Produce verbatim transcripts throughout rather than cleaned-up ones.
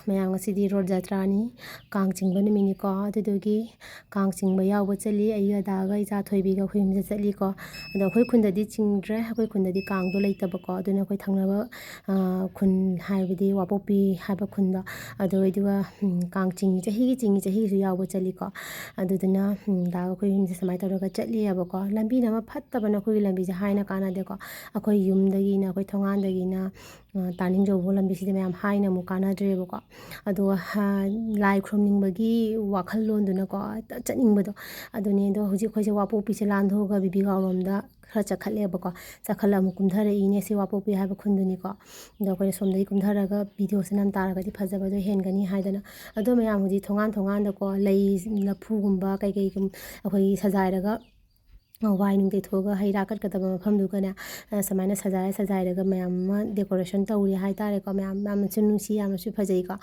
ꯃꯌꯥꯝ, ꯉꯁꯤꯗꯤ ꯔꯣꯠ ꯖꯇ꯭ꯔꯥꯅꯤ, ꯀꯥꯡ ꯆꯤꯡꯕ ꯅꯨꯃꯤꯠꯅꯤꯀꯣ꯫ ꯑꯗꯨꯗꯨꯒꯤ ꯀꯥꯡ ꯆꯤꯡꯕ ꯌꯥꯎꯕ ꯆꯠꯂꯤ꯫ ꯑꯩꯒ ꯑꯗꯥꯒ ꯏꯆꯥ ꯊꯣꯏꯕꯤꯒ ꯑꯩꯈꯣꯏ ꯑꯍꯨꯝꯁꯦ ꯆꯠꯂꯤꯀꯣ꯫ ꯑꯗꯣ ꯑꯩꯈꯣꯏ ꯈꯨꯟꯗꯗꯤ ꯆꯤꯡꯗ꯭ꯔꯦ, ꯑꯩꯈꯣꯏ ꯈꯨꯟꯗꯗꯤ ꯀꯥꯡꯗꯣ ꯂꯩꯇꯕꯀꯣ꯫ ꯑꯗꯨꯅ ꯑꯩꯈꯣꯏ ꯊꯪꯅꯕ, ꯑ, ꯈꯨꯟ, ꯍꯥꯏꯕꯗꯤ ꯋꯥꯄꯣꯛꯄꯤ ꯍꯥꯏꯕ ꯈꯨꯟꯗꯣ, ꯑꯗꯨ ꯑꯣꯏꯗꯨꯒ, ꯎꯝ, ꯀꯥꯡ ꯆꯤꯡꯉꯤ, ꯆꯍꯤꯒꯤ ꯆꯤꯡꯉꯤ, ꯆꯍꯤꯒꯤꯁꯨ ꯌꯥꯎꯕ ꯆꯠꯂꯤꯀꯣ꯫ ꯑꯗꯨꯗꯨꯅ, ꯎꯝ, ꯑꯗꯥꯒ ꯑꯩꯈꯣꯏ ꯑꯍꯨꯝꯁꯦ ꯁꯨꯃꯥꯏꯅ ꯇꯧꯔꯒ ꯆꯠꯂꯤꯑꯕꯀꯣ꯫ ꯂꯝꯕꯤꯅ ꯑꯃ ꯐꯠꯇꯕꯅ ꯑꯩꯈꯣꯏꯒꯤ ꯂꯝꯕꯤꯁꯦ ꯍꯥꯏꯅ ꯀꯥꯟꯅꯗꯦꯀꯣ꯫ ꯑꯩꯈꯣꯏ ꯌꯨꯝꯗꯒꯤꯅ, ꯑꯩꯈꯣꯏ ꯊꯣꯡꯒꯥꯟꯗꯒꯤꯅ ꯑ, ꯇꯥꯅꯤꯡꯖꯧꯕꯨꯡ ꯂꯝꯕꯤꯁꯤꯗꯤ ꯃꯌꯥꯝ ꯍꯥꯏꯅ ꯑꯃꯨꯛ ꯀꯥꯟꯅꯗ꯭ꯔꯦꯕꯀꯣ꯫ ꯑꯗꯣ, ꯍ-, ꯂꯥꯏ ꯈꯨꯔꯨꯝꯅꯤꯡꯕꯒꯤ ꯋꯥꯈꯜꯂꯣꯟꯗꯨꯅꯀꯣ, ꯆꯠꯅꯤꯡꯕꯗꯣ ꯑꯗꯨꯅꯦ꯫ ꯑꯗꯣ ꯍꯧꯖꯤꯛ ꯑꯩꯈꯣꯏꯁꯦ ꯋꯥꯄꯣꯛꯄꯤꯁꯦ ꯂꯥꯟꯊꯣꯛꯑꯒ ꯕꯤꯕꯤ ꯒꯥꯎꯔꯣꯝꯗ ꯈꯔ ꯆꯠꯈꯠꯂꯦꯕꯀꯣ꯫ ꯆꯠꯈꯠꯂ ꯑꯃꯨꯛ ꯀꯨꯝꯊꯔꯛꯏꯅꯦ, ꯁꯤ ꯋꯥꯄꯣꯛꯄꯤ ꯍꯥꯏꯕ ꯈꯨꯟꯗꯨꯅꯤꯀꯣ꯫ ꯑꯗꯣ ꯑꯩꯈꯣꯏꯅ ꯁꯣꯝꯗꯒꯤ ꯀꯨꯝꯊꯔꯒ ꯚꯤꯗꯤꯑꯣꯁꯦ ꯅꯝ ꯇꯥꯔꯒꯗꯤ ꯐꯖꯕꯗꯣ ꯍꯦꯟꯒꯅꯤ ꯍꯥꯏꯗꯅ꯫ ꯑꯗꯣ ꯃꯌꯥꯝ ꯍꯧꯖꯤꯛ ꯊꯣꯡꯒꯥꯟ ꯊꯣꯡꯒꯥꯟꯗꯀꯣ ꯂꯩ, ꯂꯐꯨꯒꯨꯝꯕ ꯀꯩꯀꯩꯒꯨꯝ-, ꯑꯩꯈꯣꯏꯒꯤ ꯁꯖꯥꯏꯔꯒ ꯋꯥꯏ ꯅꯨꯡ ꯇꯩꯊꯣꯛꯑꯒ ꯍꯩ ꯔꯥ ꯀꯠꯀꯗꯕ ꯃꯐꯝꯗꯨꯒꯅꯦ, ꯑ, ꯁꯨꯃꯥꯏꯅ ꯁꯖꯥꯏꯔ ꯁꯖꯥꯏꯔꯒ ꯃꯌꯥꯝ ꯑꯃ decoration ꯇꯧꯔꯤ ꯍꯥꯏꯇꯥꯔꯦꯀꯣ꯫ ꯃꯌꯥꯝ, ꯌꯥꯝꯅꯁꯨ ꯅꯨꯡꯁꯤ, ꯌꯥꯝꯅꯁꯨ ꯐꯖꯩꯀꯣ꯫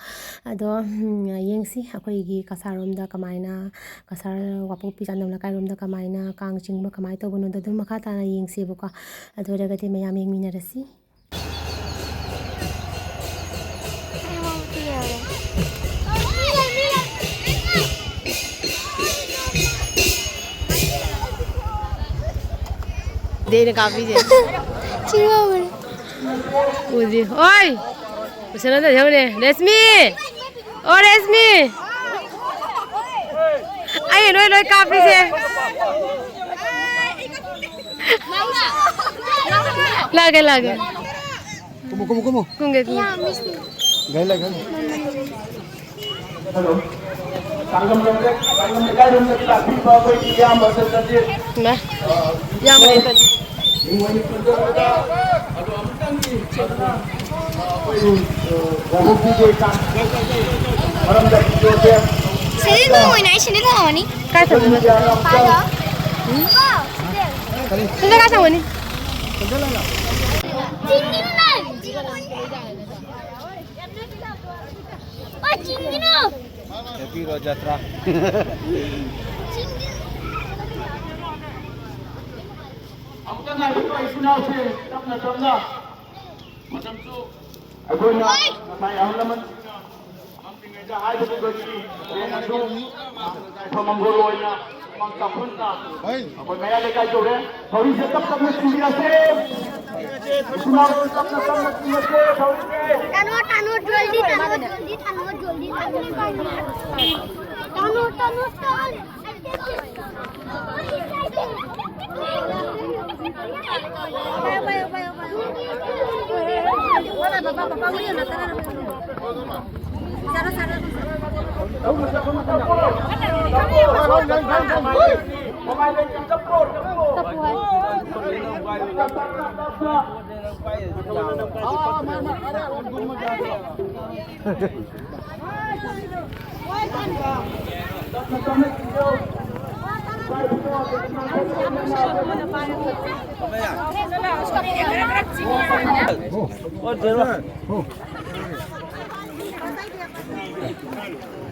ꯑꯗꯣ, ꯎꯝ, ꯌꯦꯡꯁꯤ ꯑꯩꯈꯣꯏꯒꯤ ꯀꯁꯥꯔꯣꯝꯗ ꯀꯃꯥꯏꯅ, ꯀꯁꯥꯔ ꯋꯥꯄꯣꯛꯄꯤ ꯆꯥꯟꯗꯝ ꯂꯩꯀꯥꯏꯔꯣꯝꯗ ꯀꯃꯥꯏꯅ ꯀꯥꯡ ꯆꯤꯡꯕ ꯀꯃꯥꯏꯅ ꯇꯧꯕꯅꯣꯗꯣ ꯑꯗꯨꯝ ꯃꯈꯥ ꯇꯥꯅ ꯌꯦꯡꯁꯦꯕꯀꯣ꯫ ꯑꯗꯨ ꯑꯣꯏꯔꯒꯗꯤ ꯃꯌꯥꯝ ꯌꯦꯡꯃꯤꯟꯅꯔꯁꯤ꯫ ꯗꯦꯅ ꯀꯥꯞꯄꯤꯁꯦ꯫ ꯆꯤꯡꯉꯧꯕꯅꯦ꯫ ꯎꯗ꯭ꯔꯤ꯫ ꯑꯣꯏ! ꯎꯁꯅꯗ ꯌꯧꯅꯦ꯫ ꯔꯦꯁꯃꯤ! ꯑꯣ, ꯔꯦꯁꯃꯤ! ꯑꯩ ꯂꯣꯏ, ꯂꯣꯏ ꯀꯥꯞꯄꯤꯁꯦ꯫ ꯂꯥꯛꯑꯒꯦ, ꯂꯥꯛꯑꯒꯦ꯫ ꯀꯨꯝꯃꯣ, ꯀꯨꯝꯃꯣ, ꯀꯨꯝꯃꯣ꯫ ꯀꯨꯝꯒꯦ, ꯀꯨꯝꯒꯦ꯫ ꯒꯥꯔꯤ ꯂꯥꯛꯑꯦ, ꯒꯥꯔꯤ ꯂꯥꯛꯑꯦ꯫ ꯍꯜꯂꯣ꯫ ꯁꯪꯒꯝ ꯂꯩꯀꯥꯏ, ꯁꯪꯒꯝ ꯂꯩꯀꯥꯏꯔꯣꯝꯗꯒꯤ ꯂꯥꯛꯄꯤꯕ ꯑꯩꯈꯣꯏꯒꯤ ꯏꯌꯥꯝꯕ ꯁꯇꯖꯤꯠ꯫ ꯏꯃꯥ꯫ ꯏꯌꯥꯝꯕꯅꯦ ꯁꯇꯖꯤꯠ꯫ ꯃꯤꯡ ꯑꯣꯏꯅ ꯄꯟꯖꯔꯕꯗ, ꯑꯗꯣ ꯑꯃꯨꯛꯇꯪꯗꯤ ꯑꯩꯈꯣꯏ, ꯑ, ꯋꯥꯍꯧꯕꯤꯒꯦ ꯀꯥꯟ-, ꯃꯔꯝꯗ ꯚꯤꯗꯤꯑꯣꯁꯦ ꯁꯤꯗꯤ ꯅꯪ ꯑꯣꯏꯅ ꯑꯩ ꯁꯤꯗꯤ ꯊꯝꯃꯅꯤ꯫ ꯀꯥꯏ ꯊꯝꯗꯣꯏꯕ? ꯁꯤꯗ ꯀꯥꯏ ꯊꯝꯒꯅꯤ? ꯆꯤꯡꯒꯤꯅꯣ ꯅꯪ! ꯑꯣ, ꯆꯤꯡꯒꯤꯅꯣ! Happy Rotha Jatra. ꯑꯃꯨꯛꯇ ꯉꯥꯏꯕꯤꯌꯨ, ꯏꯆꯤꯟ ꯏꯅꯥꯎꯁꯦ, ꯇꯞꯅ ꯇꯞꯅ꯫ ꯃꯇꯝꯁꯨ ꯑꯩꯈꯣꯏꯅ ꯉꯁꯥꯏ ꯑꯍꯜ ꯂꯃꯟꯁꯤꯡꯅ ꯍꯥꯏꯕꯗꯨꯗꯒꯤ ꯍꯌꯦꯡ ꯑꯗꯨ ꯌꯥꯏꯐ ꯃꯪꯒꯣꯜ ꯑꯣꯏꯅ ꯎꯃꯪ ꯆꯥꯛꯈꯨꯟꯗ ꯑꯩꯈꯣꯏ ꯃꯌꯥꯏ ꯂꯩꯀꯥꯏ ꯌꯧꯔꯦ꯫ ꯊꯧꯔꯤꯁꯦ ꯇꯞ ꯇꯞꯅ ꯆꯤꯡꯕꯤꯔꯁꯦ꯫ ꯏꯆꯤꯟ ꯏꯅꯥꯎ ꯇꯞꯅ ꯇꯞꯅ ꯆꯤꯡꯉꯁꯦ ꯊꯧꯔꯤꯁꯦ꯫ টানো, টানো, জলদি টানো, জলদি টানো, জলদি টানো। টানো, টানো, টানো।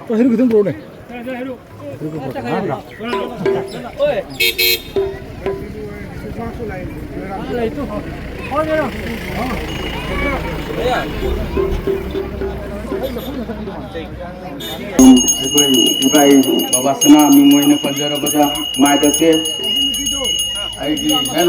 ꯍꯩꯔꯨꯛ ꯈꯤꯇꯪ ꯄꯨꯔꯛꯎꯅꯦ꯫ ꯑꯩꯈꯣꯏ ꯏꯕꯥꯏ ꯕꯕꯥꯁꯅꯥ ꯃꯤꯡ ꯑꯣꯏꯅ ꯄꯟꯖꯔꯕꯗ ꯃꯥꯏꯗꯁꯦ ꯑꯩꯒꯤ ꯍꯦꯟ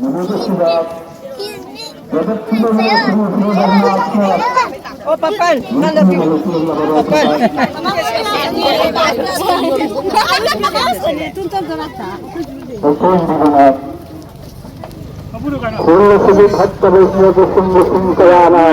ꯃꯗꯨꯗ ꯁꯤꯗ ꯖꯒꯠꯀꯤ ꯃꯃꯥ ꯁ꯭ꯔꯤ ꯁ꯭ꯔꯤ ꯔꯃꯅꯥꯊꯅ ꯑꯣ, ꯄꯥꯄꯟ, ꯅꯪꯅ ꯄꯤꯌꯨ꯫ ꯄꯥꯄꯟ꯫ ꯂꯩꯇꯦꯡꯕꯤꯗꯨꯅ ꯈꯨꯜ ꯑꯁꯤꯒꯤ ꯐꯠꯇꯕ ꯏꯌꯣꯕꯁꯤꯡꯕꯨ ꯁꯤꯡ ꯀꯌꯥꯅ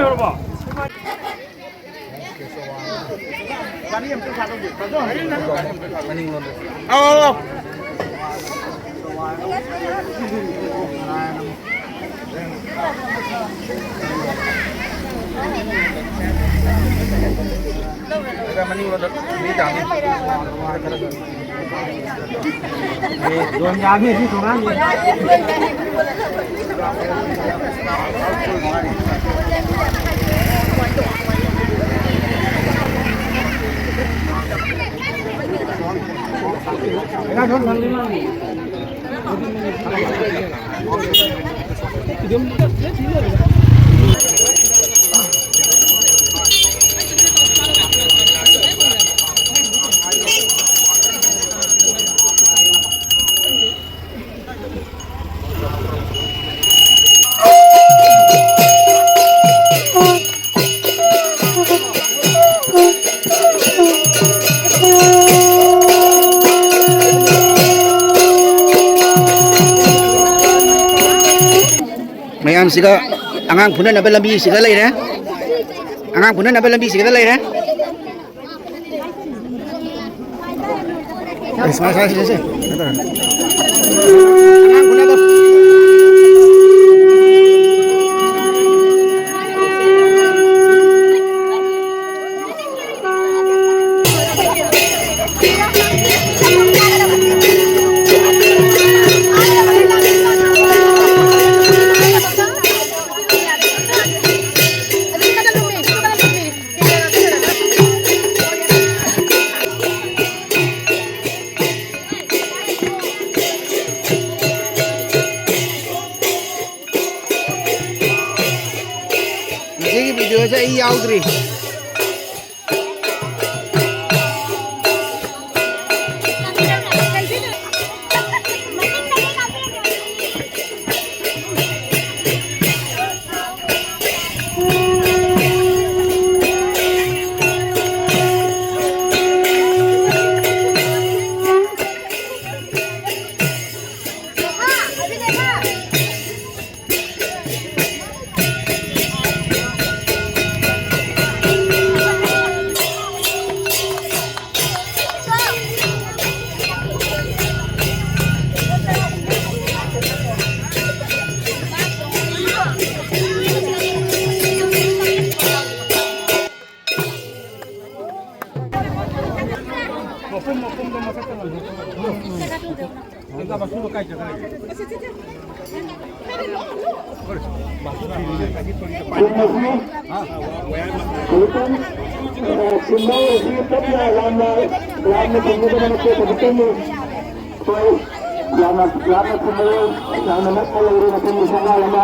ꯃꯌꯥꯝꯁꯤꯒ ꯑꯉꯥꯡ ꯐꯨꯅꯅꯕ ꯂꯝꯕꯤꯁꯤꯒ ꯂꯩꯔꯦ꯫ ꯑꯉꯥꯡ ꯐꯨꯅꯅꯕ ꯂꯝꯕꯤꯁꯤꯒ ꯂꯩꯔꯦ꯫ ꯑꯦ, ꯁꯨꯃꯥꯏ, ꯁꯨꯃꯥꯏ, ꯁꯤꯗ, ꯁꯤ꯫ ꯉꯁꯤꯒꯤ ꯚꯤꯗꯤꯑꯣꯁꯦ ꯑꯩ ꯌꯥꯎꯗ꯭ꯔꯤ꯫ ꯌꯥꯝꯅ, ꯌꯥꯝꯅ ꯊꯨꯝꯕꯗꯣ, ꯌꯥꯝꯅ ꯅꯛꯅ ꯂꯩꯔꯦ ꯃꯊꯪꯒꯤ ꯁꯪꯒꯥ ꯑꯃ꯫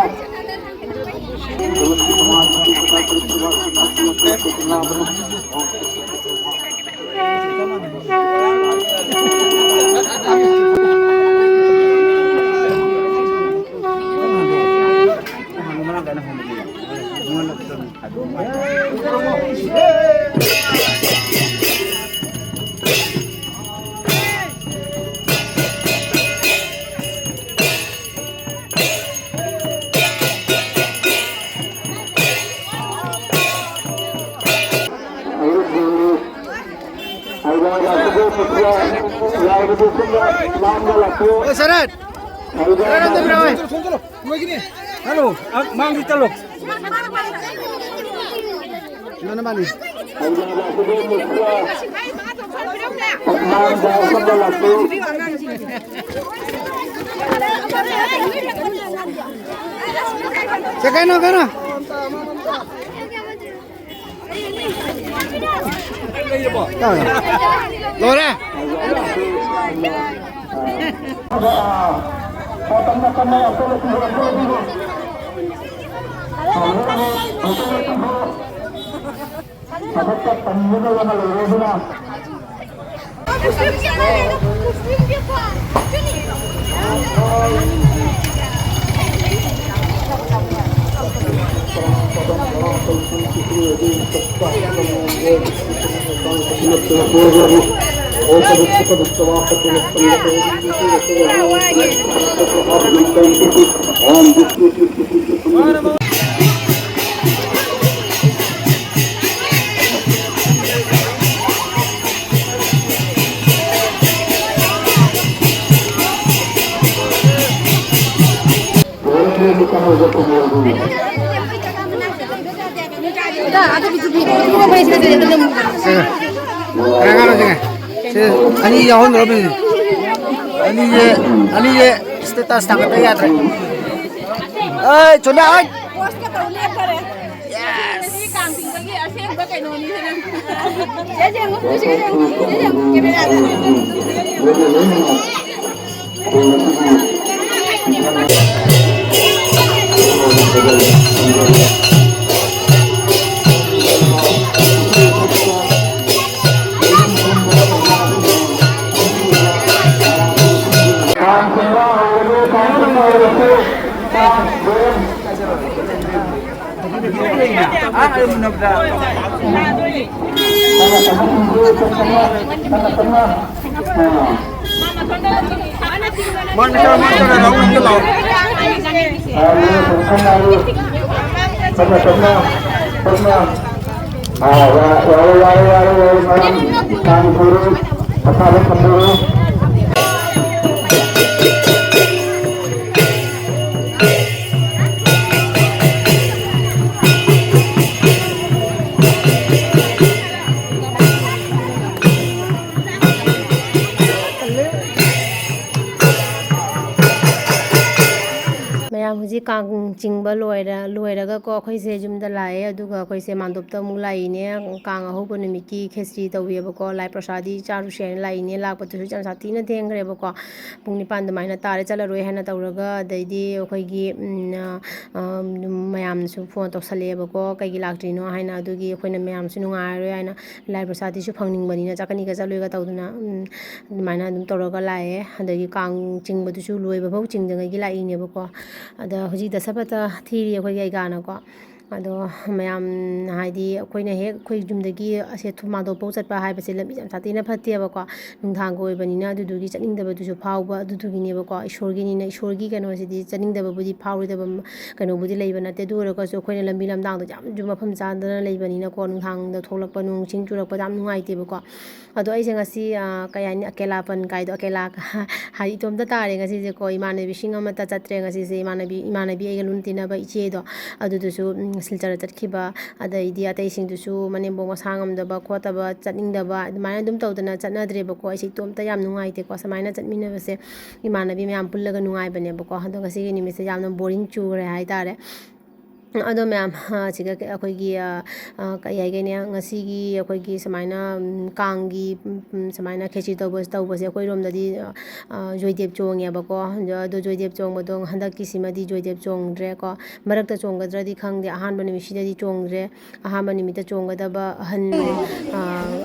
ꯁꯔꯠ! ꯁꯔꯠ, ꯑꯝꯇ ꯄꯤꯔꯛꯑꯣ꯫ ꯍꯜꯂꯣ, ꯑ, ꯃꯥꯡꯗ ꯆꯠꯂꯣ꯫ ꯅꯪꯅ ꯃꯥꯅꯤ꯫ ꯁꯦ, ꯀꯩꯅꯣ, ꯀꯩꯅꯣ? ꯂꯣꯏꯔꯦ? ꯊꯕꯛꯇ ꯇꯟꯒꯗꯕ ꯑꯃ ꯂꯩꯔꯦ ꯑꯗꯨꯅ꯫ ꯁꯦ, ꯁꯦ, ꯑꯅꯤ ꯌꯥꯎꯍꯟꯗ꯭ꯔꯣ, ꯃꯤꯅꯤꯠ? ꯑꯅꯤꯁꯦ, ꯑꯅꯤꯁꯦ status ꯊꯥꯒꯠꯇ ꯌꯥꯗ꯭ꯔꯦ꯫ ꯑꯩ ꯆꯨꯅꯥ, ꯑꯩ꯫ Postꯀ ꯇꯧ ꯂꯦꯞꯈꯔꯦ꯫ Yes꯫ ꯉꯁꯤ ꯀꯥꯡ ꯆꯤꯡꯕꯒꯤ ꯑꯁꯦꯡꯕ ꯀꯩꯅꯣꯅꯤ ꯁꯤꯅ꯫ ꯆꯦ ꯌꯦꯡꯉꯨ, ꯆꯦ ꯌꯦꯡꯉꯨ, ꯆꯦ ꯌꯦꯡꯉꯨ, cameraꯗ꯫ ꯃꯌꯥꯝ ꯍꯧꯖꯤꯛ ꯀꯥꯡ ꯆꯤꯡꯕ ꯂꯣꯏꯔ-, ꯂꯣꯏꯔꯒꯀꯣ, ꯑꯩꯈꯣꯏꯁꯦ ꯌꯨꯝꯗ ꯂꯥꯛꯑꯦ꯫ ꯑꯗꯨꯒ ꯑꯩꯈꯣꯏꯁꯦ ꯃꯥꯟꯗꯣꯞꯇ ꯑꯃꯨꯛ ꯂꯥꯛꯏꯅꯦ꯫ ꯀꯥꯡ ꯑꯍꯧꯕ ꯅꯨꯃꯤꯠꯀꯤ ꯈꯦꯆ꯭ꯔꯤ ꯇꯧꯕꯤꯑꯕꯀꯣ, ꯂꯥꯏ ꯄ꯭ꯔꯁꯥꯗꯤ ꯆꯥꯔꯨꯁꯦꯅ ꯂꯥꯛꯏꯅꯦ꯫ ꯂꯥꯛꯄꯗꯨꯁꯨ ꯌꯥꯝ ꯁꯥꯊꯤꯅ ꯊꯦꯡꯈ꯭ꯔꯦꯕꯀꯣ꯫ ꯄꯨꯡ ꯅꯤꯄꯥꯟ ꯑꯗꯨꯃꯥꯏꯅ ꯇꯥꯔꯦ, ꯆꯠꯂꯔꯣꯏ ꯍꯥꯏꯅ ꯇꯧꯔꯒ, ꯑꯗꯩꯗꯤ ꯑꯩꯈꯣꯏꯒꯤ, ꯎꯝ, ꯑ, ꯑ, ꯃꯌꯥꯝꯅꯁꯨ phone ꯇꯧꯁꯜꯂꯛꯑꯦꯕꯀꯣ, "ꯀꯩꯒꯤ ꯂꯥꯛꯇ꯭ꯔꯤꯅꯣ?" ꯍꯥꯏꯅ꯫ ꯑꯗꯨꯒꯤ ꯑꯩꯈꯣꯏꯅ ꯃꯌꯥꯝꯁꯨ ꯅꯨꯡꯉꯥꯏꯔꯔꯣꯏ ꯍꯥꯏꯅ, ꯂꯥꯏ ꯄ꯭ꯔꯁꯥꯗꯤꯁꯨ ꯐꯪꯅꯤꯡꯕꯅꯤꯅ ꯆꯠꯀꯅꯤꯒ ꯆꯠꯂꯣꯏꯒ ꯇꯧꯗꯅ, ꯎꯝ, ꯑꯗꯨꯃꯥꯏꯅ ꯑꯗꯨꯝ ꯇꯧꯔꯒ ꯂꯥꯛꯑꯦ꯫ ꯑꯗꯒꯤ ꯀꯥꯡ ꯆꯤꯡꯕꯗꯨꯁꯨ ꯂꯣꯏꯕ ꯐꯥꯎ ꯆꯤꯡꯗꯉꯩꯒꯤ ꯂꯥꯛꯏꯅꯦꯕꯀꯣ꯫ ꯑꯗ ꯍꯧꯖꯤꯛ ꯗꯁꯄꯇ ꯊꯤꯔꯤ ꯑꯩꯈꯣꯏꯒꯤ ꯑꯩꯒꯥꯅꯀꯣ꯫ ꯑꯗꯣ ꯃꯌꯥꯝ, ꯍꯥꯏꯗꯤ ꯑꯩꯈꯣꯏꯅ ꯍꯦꯛ ꯑꯩꯈꯣꯏ ꯌꯨꯝꯗꯒꯤ ꯑꯁꯦ ꯊꯨꯝ ꯃꯥꯗꯣꯞ ꯐꯥꯎ ꯆꯠꯄ ꯍꯥꯏꯕꯁꯦ ꯂꯝꯕꯤ ꯌꯥꯝ ꯁꯥꯊꯤꯅ ꯐꯠꯇꯦꯕꯀꯣ꯫ ꯅꯨꯡꯗꯥꯡꯒ ꯑꯣꯏꯕꯅꯤꯅ ꯑꯗꯨꯗꯨꯒꯤ ꯆꯠꯅꯤꯡꯗꯕꯗꯨꯁꯨ ꯐꯥꯎꯕ ꯑꯗꯨꯗꯨꯒꯤꯅꯦꯕꯀꯣ꯫ ꯏꯁꯣꯔꯒꯤꯅꯤꯅ, ꯏꯁꯣꯔꯒꯤ ꯀꯩꯅꯣꯁꯤꯗꯤ ꯆꯠꯅꯤꯡꯗꯕꯕꯨꯗꯤ ꯐꯥꯎꯔꯣꯏꯗꯕ ꯀꯩꯅꯣꯕꯨꯗꯤ ꯂꯩꯕ ꯅꯠꯇꯦ꯫ ꯑꯗꯨ ꯑꯣꯏꯔꯒꯁꯨ ꯑꯩꯈꯣꯏꯅ ꯂꯝꯕꯤ ꯂꯝꯗꯥꯡꯗꯣ ꯌꯥꯝꯁꯨ ꯃꯐꯝ ꯆꯥꯗꯅ ꯂꯩꯕꯅꯤꯅꯀꯣ, ꯅꯨꯡꯗꯥꯡꯗ ꯊꯣꯛꯂꯛꯄ, ꯅꯣꯡ ꯆꯤꯡ ꯆꯨꯔꯛꯄꯗ ꯌꯥꯝ ꯅꯨꯡꯉꯥꯏꯇꯦꯕꯀꯣ꯫ ꯑꯗꯣ ꯑꯩꯁꯦ ꯉꯁꯤ, ꯑ, ꯀꯩ ꯍꯥꯏꯅꯤ, ꯑꯀꯦꯂꯥꯄꯟ ꯀꯥꯏꯗꯣ, ꯑꯀꯦꯂꯥ ꯍꯥꯏꯗꯤ ꯏꯇꯣꯝꯇ ꯇꯥꯔꯦ ꯉꯁꯤꯁꯦꯀꯣ꯫ ꯏꯃꯥꯟꯅꯕꯤꯁꯤꯡ ꯑꯃꯠꯇ ꯆꯠꯇ꯭ꯔꯦ ꯉꯁꯤꯁꯦ꯫ ꯏꯃꯥꯟꯅꯕꯤ, ꯏꯃꯥꯟꯅꯕꯤ ꯑꯩꯒ ꯂꯨꯅ ꯇꯤꯟꯅꯕ ꯏꯆꯦꯗꯣ, ꯑꯗꯨꯗꯨꯁꯨ, ꯎꯝ, ꯁꯤꯜꯆꯔꯗ ꯆꯠꯈꯤꯕ, ꯑꯗꯩꯗꯤ ꯑꯇꯩꯁꯤꯡꯗꯨꯁꯨ ꯃꯅꯦꯝꯕꯣꯛ ꯃꯁꯥ ꯉꯝꯗꯕ ꯈꯣꯠꯇꯕ, ꯆꯠꯅꯤꯡꯗꯕ, ꯑꯗꯨꯃꯥꯏꯅ ꯑꯗꯨꯝ ꯇꯧꯗꯅ ꯆꯠꯅꯗ꯭ꯔꯦꯕꯀꯣ꯫ ꯑꯩꯁꯦ ꯏꯇꯣꯝꯇ ꯌꯥꯝ ꯅꯨꯡꯉꯥꯏꯇꯦꯀꯣ꯫ ꯁꯨꯃꯥꯏꯅ ꯆꯠꯃꯤꯟꯅꯕꯁꯦ ꯏꯃꯥꯟꯅꯕꯤ ꯃꯌꯥꯝ ꯄꯨꯜꯂꯒ ꯅꯨꯡꯉꯥꯏꯕꯅꯦꯕꯀꯣ꯫ ꯑꯗꯣ ꯉꯁꯤꯒꯤ ꯅꯨꯃꯤꯠꯁꯦ ꯌꯥꯝꯅ ꯕꯣꯔꯤꯡ ꯆꯨꯔꯦ ꯍꯥꯏꯇꯥꯔꯦ꯫ ꯑꯗꯣ ꯃꯌꯥꯝ, ꯑꯁꯤꯒ ꯑꯩꯈꯣꯏꯒꯤ, ꯑ, ꯑ, ꯀꯩ ꯍꯥꯏꯒꯅꯤ, ꯉꯁꯤꯒꯤ ꯑꯩꯈꯣꯏꯒꯤ ꯁꯨꯃꯥꯏꯅ, ꯎꯝ, ꯀꯥꯡꯒꯤ, ꯎꯝ, ꯎꯝ, ꯁꯨꯃꯥꯏꯅ ꯈꯦꯆꯤ ꯇꯧꯕ-, ꯇꯧꯕꯁꯦ ꯑꯩꯈꯣꯏꯔꯣꯝꯗꯗꯤ, ꯑ, ꯑ, ꯖꯣꯏꯗꯦꯕ ꯆꯣꯡꯉꯦꯕꯀꯣ꯫ ꯑꯗꯣ, ꯑꯗꯣ ꯖꯣꯏꯗꯦꯕ ꯆꯣꯡꯕꯗꯣ ꯍꯟꯗꯛꯀꯤꯁꯤꯃꯗꯤ ꯖꯣꯏꯗꯦꯕ ꯆꯣꯡꯗ꯭ꯔꯦꯀꯣ꯫ ꯃꯔꯛꯇ ꯆꯣꯡꯒꯗ꯭ꯔꯗꯤ ꯈꯪꯗꯦ, ꯑꯍꯥꯟꯕ ꯅꯨꯃꯤꯠꯁꯤꯗꯗꯤ ꯆꯣꯡꯗ꯭ꯔꯦ꯫ ꯑꯍꯥꯟꯕ ꯅꯨꯃꯤꯠꯇ ꯆꯣꯡꯒꯗꯕ ꯑꯍꯟ, ꯑ,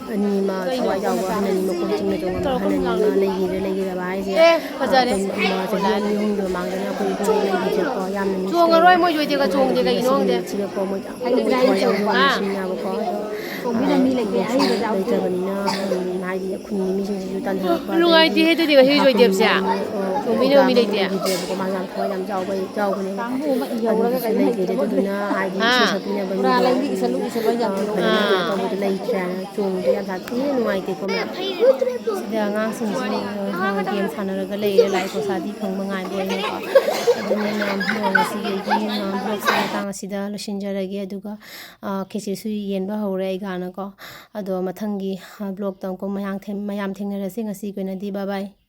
ꯑꯅꯤ ꯑꯃ, ꯊꯋꯥꯏ ꯌꯥꯎꯕ ꯑꯍꯟ ꯑꯅꯤ, ꯃꯀꯣꯛ ꯆꯤꯡꯅ ꯆꯣꯡꯉꯝꯕ ꯑꯍꯟ ꯑꯅꯤ ꯑꯃ ꯂꯩꯈꯤꯗ꯭ꯔꯦ꯫ ꯂꯩꯈꯤꯗꯕ ꯍꯥꯏꯁꯦ, ꯑꯦ, ꯐꯖꯔꯦ꯫ ꯑ, ꯆꯍꯤ ꯑꯅꯤ ꯑꯍꯨꯝꯒꯤ ꯃꯃꯥꯡꯗꯅ ꯑꯩꯈꯣꯏ ꯏꯄꯨ ꯂꯩꯈꯤꯗ꯭ꯔꯦꯀꯣ꯫ ꯌꯥꯝꯅ ꯅꯨꯡꯁꯤꯗꯦ꯫ ꯆꯣꯡꯉꯔꯣꯏ ꯃꯣꯏ ꯖꯣꯏꯗꯦꯕꯀ ꯆꯣꯡꯗꯦ꯫ ꯀꯩꯒꯤꯅꯣ ꯈꯪꯗꯦ꯫ ꯁꯤꯗꯀꯣ ꯃꯣꯏ ꯌꯥꯝ ꯊꯋꯥꯏ ꯌꯥꯎꯕ ꯑꯥ꯫ ꯃꯤꯁꯤꯡꯅꯦꯕꯀꯣ꯫ ꯑꯗꯣ, ꯑ, ꯂꯩꯇ꯭ꯔꯕꯅꯤꯅ, ꯃꯣꯏ ꯍꯥꯏꯗꯤ ꯃꯣꯏ ꯌꯥꯝ ꯅꯨꯡꯁꯤꯅꯕꯀꯣ꯫ ꯑꯗꯣ, ꯑ, ꯃꯣꯏ ꯃꯣꯏ ꯂꯩꯇ꯭ꯔꯕꯅꯤꯅ, ꯎꯝ, ꯍꯥꯏꯗꯤ ꯈꯨꯟꯒꯤ ꯃꯤꯁꯤꯡꯁꯤꯁꯨ ꯇꯟꯅꯔꯛꯄ, ꯅꯨꯡꯉꯥꯏꯇꯦꯍꯦ ꯑꯗꯩꯗꯤ ꯑꯗꯨꯗꯤ ꯉꯁꯤ ꯖꯣꯏꯗꯦꯕꯁꯦ꯫ ꯍꯥꯞꯄ ꯆꯣꯡꯕꯤꯅꯕ ꯃꯤ ꯂꯩꯇꯦ꯫ ꯂꯩꯈꯤꯗ꯭ꯔꯦꯕꯀꯣ꯫ ꯃꯥ ꯌꯥꯝ ꯊꯋꯥꯏ ꯌꯥꯝ ꯌꯥꯎꯕ, ꯌꯥꯎꯕꯅꯦꯕ꯫ ꯑꯗꯨꯒꯤꯁꯨ ꯂꯩꯈꯤꯗ꯭ꯔꯦ꯫ ꯑꯗꯨꯗꯨꯅ ꯍꯥꯏꯗꯤ ꯏꯁꯩ ꯑꯥ꯫ ꯁꯛꯄꯤꯅꯕ ꯃꯤꯗꯣ, ꯑꯥ, ꯐꯖꯅ ꯀꯩꯅꯣ ꯑꯥ꯫ ꯇꯧꯕꯗꯣ ꯂꯩꯇ꯭ꯔꯦ꯫ ꯆꯣꯡꯕꯗꯣ ꯌꯥꯝ ꯁꯥꯊꯤꯅ ꯅꯨꯡꯉꯥꯏꯇꯦꯀꯣ ꯃꯌꯥꯝ꯫ ꯁꯤꯗ ꯑꯉꯥꯡꯁꯤꯡꯁꯨ, ꯑ, ꯒꯦꯝ ꯁꯥꯟꯅꯔꯒ ꯂꯩꯔꯦ, ꯂꯥꯏꯔꯤꯛ ꯄꯩꯁꯥꯗꯤ ꯐꯪꯕ ꯉꯥꯏꯕ ꯑꯣꯏꯅꯀꯣ꯫ ꯑꯗꯨꯅ ꯃꯌꯥꯝ, ꯉꯁꯤꯒꯤ ꯑꯩꯒꯤ, ꯑ, ꯕ꯭ꯂꯣꯛꯁꯦ ꯃꯇꯥꯡ ꯑꯁꯤꯗ ꯂꯣꯏꯁꯤꯟꯖꯔꯒꯦ꯫ ꯑꯗꯨꯒ, ꯑ, ꯈꯦꯆꯤꯁꯨ ꯌꯦꯟꯕ ꯍꯧꯔꯦ ꯑꯩꯒꯥꯅꯀꯣ꯫ ꯑꯗꯣ ꯃꯊꯪꯒꯤ, ꯑ, ꯕ꯭ꯂꯣꯛꯇ ꯑꯃꯨꯛꯀ ꯃꯌꯥꯝ ꯊꯦꯡ-, ꯃꯌꯥꯝ ꯊꯦꯡꯅꯔꯁꯤ꯫ ꯉꯁꯤꯒꯤ ꯑꯣꯏꯅꯗꯤ bye bye꯫